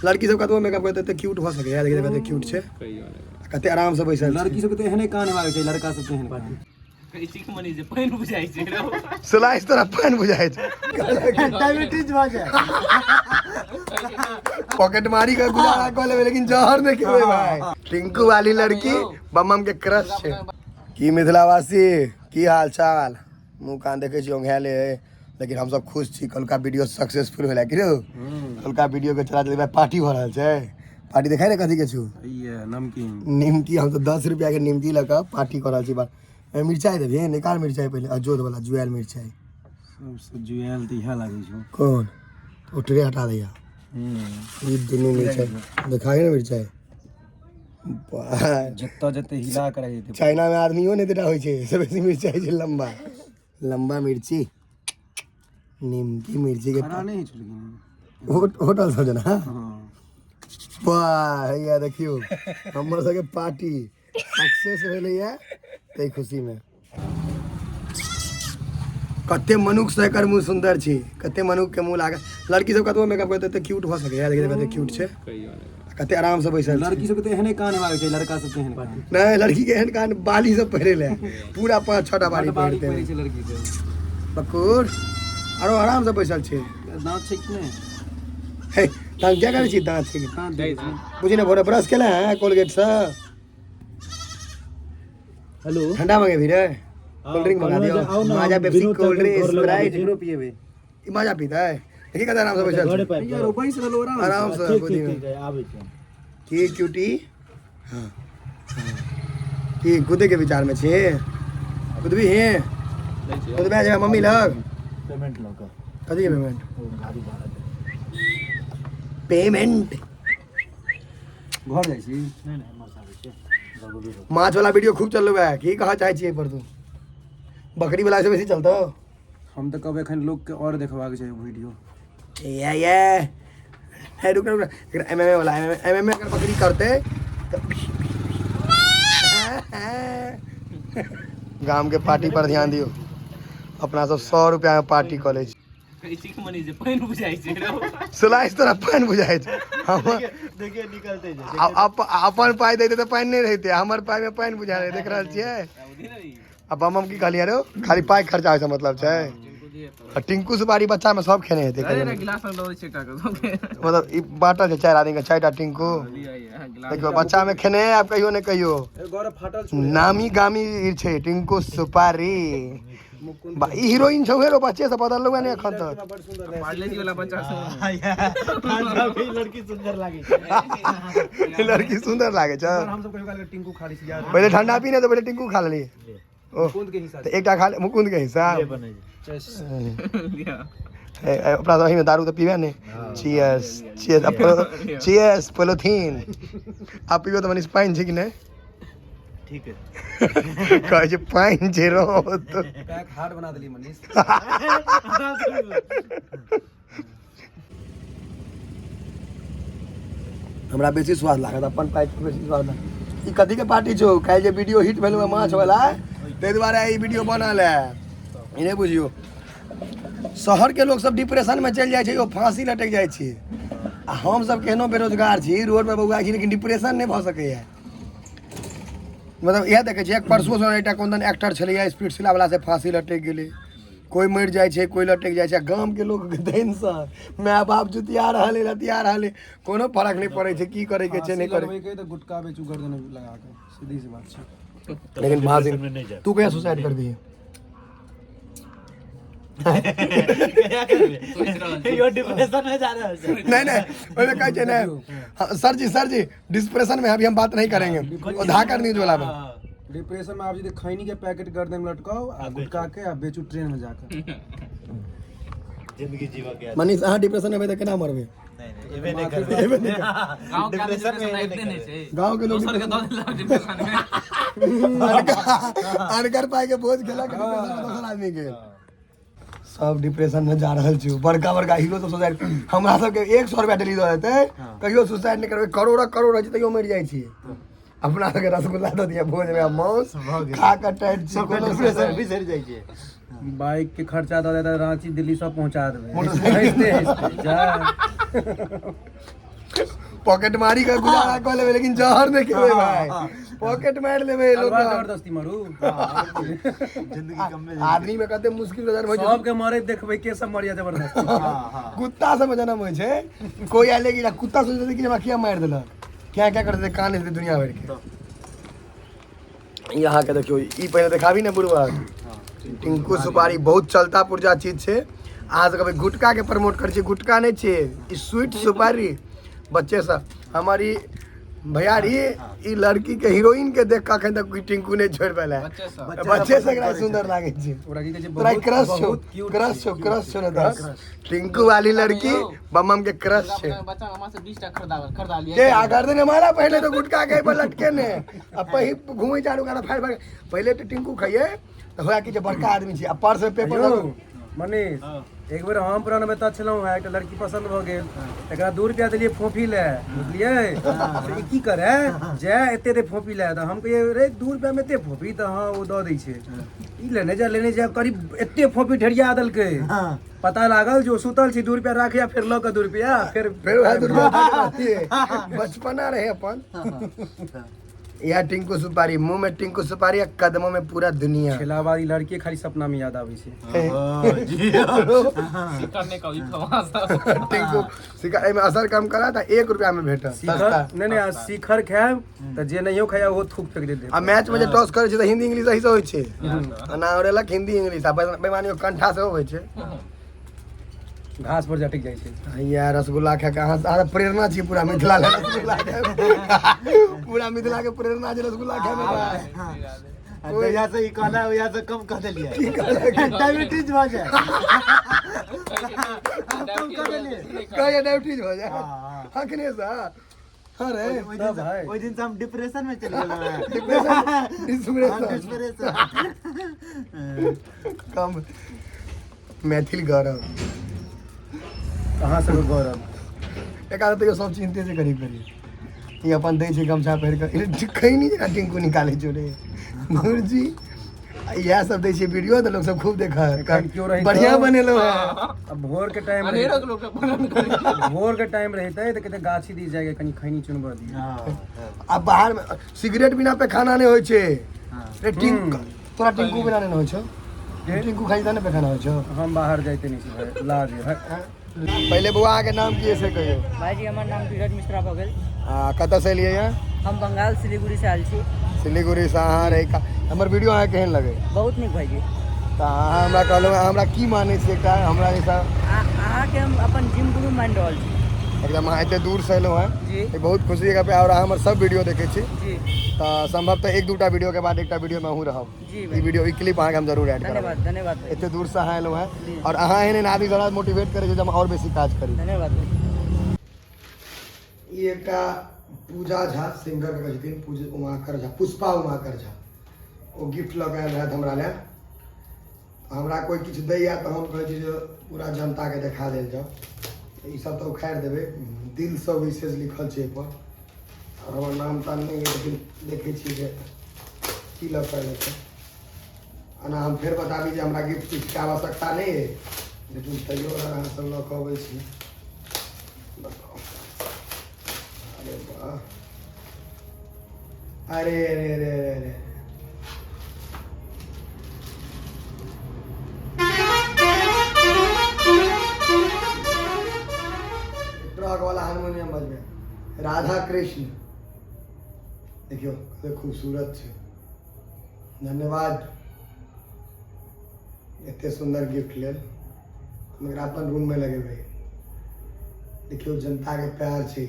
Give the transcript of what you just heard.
लड़की सब कतबो मेकअप करतै तऽ क्यूट भऽ सकैए। देखियौ कते क्यूट छै, कते आरामसँ बैसल छै। लड़की सबके तऽ एहने कान हेबाक चाही, लड़का सबके एहन कान। मनी जे पानि बुझाइ छै। स्लाइस तोरा पानि बुझाइ छै। डायबिटीज भऽ जाय। पॉकेट मारी के गुजारा कऽ लेबै, लेकिन जहर नहि खेबै भाई। टिंकू वाली लड़की बम के क्रश छै। की मिथिलावासी, की हाल चाल? मुँह कान देखै छी ओंघायले है, लेकिन हमसब खुश छी। कलका वीडियो सक्सेसफुल भेलै कि रौ? कलका वीडियो के चला देबै। पार्टी भऽ रहल छै। पार्टी देखाइ ने, कथी के छौ? ये नमकीन। निमकी। हम तऽ 10 रुपया के निमकी लऽ कऽ पार्टी कऽ रहल छी। बा मिरचाइ देबही? निकाल मिरचाइ पहिले, अजोध वाला जुआयल मिरचाइ। सबसँ जुआयल तऽ इएह लागै छौ। कौन? ओ ट्रे हटा दैया। ई दुनू मिरचाइ देखाइ ने, मिरचाइ। वाह। जतऽ जते हिला करा जेतै। चाइना में आदमियो नहि एतेटा होइ छै, सब बेसी मिरचाइ छै। लम्बा लम्बा मिर्ची, निमकी मिर्ची के। खरा नहि होइ छै लेकिन। होटल सब जेना। हँ। वाह, हैया देखियौ, हमर सबके पार्टी सक्सेस भेलैया, ताहि खुशीमे। कते मनुख से एकर मुँह सुन्दर छै, कते मनुख के मुँह लागल। लड़की सब कतबो मेकअप करतै तऽ क्यूट भऽ सकैए। देखियौ कते क्यूट छै, कते आरामसँ बैसल छै। लड़की सबके तऽ एहने कान हेबाक चाही, लड़का सबके एहन कान। नहि, लड़की के एहन कान, बाली सब पहिरे ले, पूरा 5 6 टा बाली बाली पहिरते। पहिरै छै लड़की सब। बकुर आरो आरामसँ बैसल छै। दाँत छै कि नहि? हे, दाँत क्या करै छी? दाँत छै कि? दाँत देखै छी। बुझी ने, भोरे ब्रश केला है कोलगेट से? हेलो। ठंडा मंगेबी रे? कोल्ड ड्रिंक मंगा दियो। आओ ना, माजा, पेप्सी, विनोद कोल्ड ड्रिंक, चाचा के घर लग स्प्राइट। एकरो पिएबै। ई माजा पीता है। देखी कते आराम से बैसल घरे छै। पर। यार, ओ बैस रहलो आराम से। आराम से। ठीक। गोदी ठीक। में। ठीक है, आबै छी हम। की क्यूटी? हाँ हाँ। की कूदे के विचार में छी? कुदबी हे? कुदबे जेबै मम्मी लग? पेमेंट लऽ कऽ। कथी के पेमेंट? ओ गाड़ी भाड़ा दे। पेमेंट। घर जाइ छी। नहि, एम्हर से आबै छियै रघुवीर। माछ वाला वीडियो खूब चललो है, की कहा चाहे छियै पर तू? बकरी वाला से बेसी चलतो। हम तऽ कहबै एखन लोकके आओर देखबाक चाही वीडियो। ये ये हे, रुक रुक, एकरा एमएमए वाला, एमएमए अगर बकरी करते तऽ गाम के पार्टी पर ध्यान दियौ। अपना सब 100 रुपया में पार्टी कऽ लै छी। मनी जे पानि बुझाइ छै। स्लाइस तोरा पानि बुझाइ छै? हम देखिए, निकलते छै। अपन पाइ दैते तऽ पानि नहि रहितै, हमर पाइ में पानि बुझा रहै। देख रहल छियै? आ बम बम की कहलियै रो? खाली पाइ खर्चा होइ से मतलब छै। आ टिंकू सुपारी बच्चा में सब खेने हेतै कहियो ने। गिलास में दऽ दै छै काका सबके। मतलब ई बाँटल छै चारि आदमी के चारिटा टिंकू। देखियौ, बच्चा में खेने आब कहियो ने कहियो। गौरव फाटल छौ। नामी गामी ई छै टिंकू सुपारी। ई हीरोइन छौ हे रो, बच्चे से बदललौ ने एखन तक। बड़ सुंदर रहै। पार्ले जी वाला बच्चा सब। लड़की सुंदर लागै छै। लड़की सुंदर लागे छै। हम सब कहियो काल के टिंकू खा लै छी यार। पहिले ठंडा पी ने तऽ पहिले टिंकू खा लेली। ओ मुकुंद के हिस्सा। तऽ एकटा खा ले, मुकुंद के हिस्सा। बनै छै। हे, हे, अपना सब एहिमे दारू तऽ पीबे ने। Cheers, cheers, cheers. पोलोथीन आ पीबो तऽ मनीष, पानि छै कि नहि? ठीक है। कहै छै पानि छै रो तऽ। पैक हार्ड बना देली मनीष। हमरा बेसी स्वाद लागत, अपन पाइ के बेसी स्वाद लागत। ई कथी के पार्टी छौ? काल्हि जे वीडियो हिट भेल माछ वाला, ताहि दुआरे ई वीडियो बनल है। ई नहि बुझियौ, शहर के लोग सब डिप्रेशन में चलि जाइ छै, ओ फांसी लटकि जाइ छै, आ हम सब केहनो बेरोजगार छी, रोड पर बौआ छी, लेकिन डिप्रेशन नहि भऽ सकैया। मतलब इएह देखै छियै, परसुओ सँ एकटा कोन दन एक्टर छलैया, स्पीड सिला वाला, से फांसी लटकि गेलै। कोइ मरि जाइ छै, कोइ लटकि जाइ छै, आ गामके लोक दैनसँ माय बाप जुतिया रहल है, लतिया रहल है, कोनो फरक नहि पड़ै छै की करैके छै, नहि करै। लगबैके तऽ गुटका बेचू गर्दन में लगा के, सीधी सी बात छै। लेकिन फांसी में नहि जायब। तू कहिया सुसाइड कर दिए? यो डिप्रेशन में जा रहल छै। नहीं नहीं, ओहिमे कहै छै ने, हाँ, सर जी, सर जी, डिप्रेशन में अभी हम बात नहीं करेंगे। ओ धाकर न्यूज वाला में। डिप्रेशन में आबि जेतै, खैनी के पैकेट गर्दन में लटकाउ आ गुटका के आ बेचू ट्रेन में जाके। जिंदगी जीवा के। मनीष, अहाँ डिप्रेशन में तऽ केना मरबै? नहीं नहीं, एबे नहीं करबै। गाँव के आदमी डिप्रेशन में डिप्रेशन एबे आबिते नहीं नहि करबै। छै। गाँव के लोग दोसर के दऽ देलक डिप्रेशन में। अनकर पाइ के बोझ खेलक डिप्रेशन में दोसर आदमी के। सब डिप्रेशन में जा रहल छी। बड़का बड़का हीरो सब सुसाइड, हमरा सबके 100 रुपया डेली दऽ देतै, कहियो सुसाइड नहि करबै। करोड़ करोड़ रहै छै तैयो मरि जाइ छी। अपना सबके रसगुल्ला दऽ दिअ भोज में आ मांस खा कऽ टाइट छी, कोनो डिप्रेशन बिसरि जाइ छै। बाइक के खर्चा दऽ देतै, रांची दिल्ली सब पहुंचा देबै। मोटरसाइकिल। हंसते हंसते जा। पॉकेट मारी के गुजारा कऽ लेबै लेकिन जहर नहि खेबै भाई। पॉकेट मारि लेबै लोक। तलवार जबरदस्ती मारू। जिंदगी कम में आदमी में कते मुश्किल से जन्म होइ छै। सबके मरे देखबै के सब मरिया जबरदस्ती। कुत्ता सब जन्म होइ छै, कोई आयल कि कुत्ता सोचै कि हमरा किया मारि देलक, क्या क्या करते कान हेतै दुनिया भरि के। यहाँ के देखियौ ई पहिले देखाबी ने बुढ़वा टिंकू सुपारी बहुत चलता पुर्जा चीज छै। अहाँ सब कहबै गुटखा के प्रमोट करै छी, गुटखा नहि छै ई, स्वीट सुपारी। बच्चे सब हमर ई भैयारी ई लड़की के हीरोइन के देख कऽ अखन तक कोई टिंकू नहि छोड़ि पेला है। बच्चे से एकरा सुंदर लागै छै। ओकरा की कहै छै? तोरा क्रश छौ? बहुत क्यूट। क्रश छौ, क्रश छौ ने? तोरा टिंकू वाली लड़की बम के क्रश छै। बच्चा मामा से 20 टा खरीदा खरीदा लिया के आ गर्दन हमारा पहले तो गुटखा के पर लटके ने आ पही घूमै चारू कात फाड़ फाड़। पहिले तो टिंकू खाइए तऽ होया कि जे बड़का आदमी छै आ पर्स में पेपर यौ मनीष, एक बेर हम पुरान में तऽ छलहुँ हेँ, एकटा लड़की पसंद भऽ गेल, एकरा 2 रुपया देलियै फोफी ले, बुझलियै? तऽ ई की करे जाय एते दे फोफी ले, तऽ हम कहियै रे 2 रुपया में एते फोफी? तऽ हँ ओ दऽ दै छै, ई लेने जा लेने जा, करीब एते फोफी ढेरिया देलकै। पता लागल जो सुतल छी, 2 रुपया राखिया, फेर लऽ कऽ 2 रुपया फेर फेर वएह 2 रुपया। बचपना रहे अपन यह टिंकू सुपारी, मुंह में टिंकू सुपारी आ कदमों में पूरा दुनिया। खेलावाली लड़की खाली सपना में याद आबै छै। करने का तमाशा। टिंकू शिखर एहिमे असर कम करा तऽ 1 रुपया में भेटत शिखर सस्ता। नहि नहि, आ शिखर खायब तऽ जे नहियो खाया ओहो थूक फेक देत। आ मैच में जे टॉस करै छै तऽ हिंदी इंग्लिश एही से होइ छै, आ ना ओरेलक हिंदी इंग्लिश आ बेमानी कंठा सेहो होइ छै। घास पर झटकि जाइ छै। या रसगुल्ला खा के अहाँ प्रेरणा छी पूरा मिथिला लए, रसगुल्ला खाय पूरा मिथिला के प्रेरणा छै रसगुल्ला खाय में भाई। जहिया से ई कहला ओहिया से कम कह देलियै, डायबिटीज भऽ जाय, कम कह देलियै। कहिया डायबिटीज भऽ जाय अखने से? अरे ओहि दिन से हम डिप्रेशन में चलि गेलहुँ हेँ। डिप्रेशन, डिप्रेशन, डिप्रेशन कम। मैथिल गौरव। अहाँ सबके गौरव। एक आध तैयो सब चिन्हते छै करीब करीब। ई अपन दै छै गमछा पहिर कऽ खैनी जेना टिंकू निकालै छौ रे गुरुजी। इएह सब दै छै वीडियो तऽ लोक सब खूब देखत, एखन केओ रहितौ। बढ़िया बनेलहुँ हेँ। अब भोर के टाइम अनेरो के लोग के बनन करे। भोर के टाइम रहितै तऽ कते गाछी दी जाय कनि खैनी चुनबऽ दियै। आ बाहर में सिगरेट बिना पैखाना नहि होइ छै रे टिंकू। तोरा टिंकू बिना नहि होइ छौ? टिंकू खाइ तहन ने पैखाना होइ छौ। हम बाहर जाइते नहि छी भाइ, लाज है। पहिले बौआ अहाँके नाम की है से कहियौ। भाईजी, हमर नाम धीरज मिश्रा भऽ गेल। आ कतऽसँ एलियै यहाँ? हम बंगाल सिलीगुड़ी से आयल छी। सिलीगुड़ीसँ अहाँ रही। हमर वीडियो अहाँके केहन लगै? बहुत नीक भाईजी। तऽ अहाँ हमरा कहलहुँ, अहाँ हमरा की मानै छियै एकटा हमरा जैसा? अहाँके हम अपन जिम गुरु मानि रहल छी। एकदम अहाँ एते दूरसँ एलहुँ हेँ जी। ई बहुत खुशी के गप है। और अहाँ हमर सब वीडियो देखै छी जी। तऽ संभवतः 1-2 टा वीडियो के बाद एकटा वीडियो में अहूँ रहब। जी ई भाई। वीडियो ई क्लिप अहाँके हम जरूर ऐड करब। धन्यवाद, धन्यवाद भाई। एते दूरसँ अहाँ एलहुँ हेँ जी। और अहाँ एहन एहन आदमी हमरा मोटिवेट करै छै जे हम और बेसी काज करी। धन्यवाद भाई। ई एकटा पूजा झा सिंगर के छथिन, पूजा उमाकर झा, पुष्पा उमाकर झा, ओ गिफ्ट लऽ कऽ आयल रहथि हमरा लए। हमरा कोइ किछु दैया तऽ हम कहै छी जे पूरा जनताके देखा देल जाउ। ई सब तऽ उखाड़ि देबै। दिलसँ विशेष लिखल छै एहिपर और हमर नाम ताम नहि अइ, लेकिन देखै छियै जे की लऽ कऽ एलै छै। एना हम फेर बताबी जे हमरा गिफ्ट तिफ्टके आवश्यकता नहि अइ, लेकिन तैयो अगर अहाँ सब लऽ कऽ अबै छी। बताउ। अरे वाह, अरे अरे अरे अरे अरे, ट्रक वाला हारमोनियम बजबै। राधा कृष्ण देखियौ कते खूबसूरत छै। धन्यवाद एते सुन्दर गिफ्ट लेल। हम एकरा अपन रूम में लगेबै। देखियौ जनता के प्यार छै।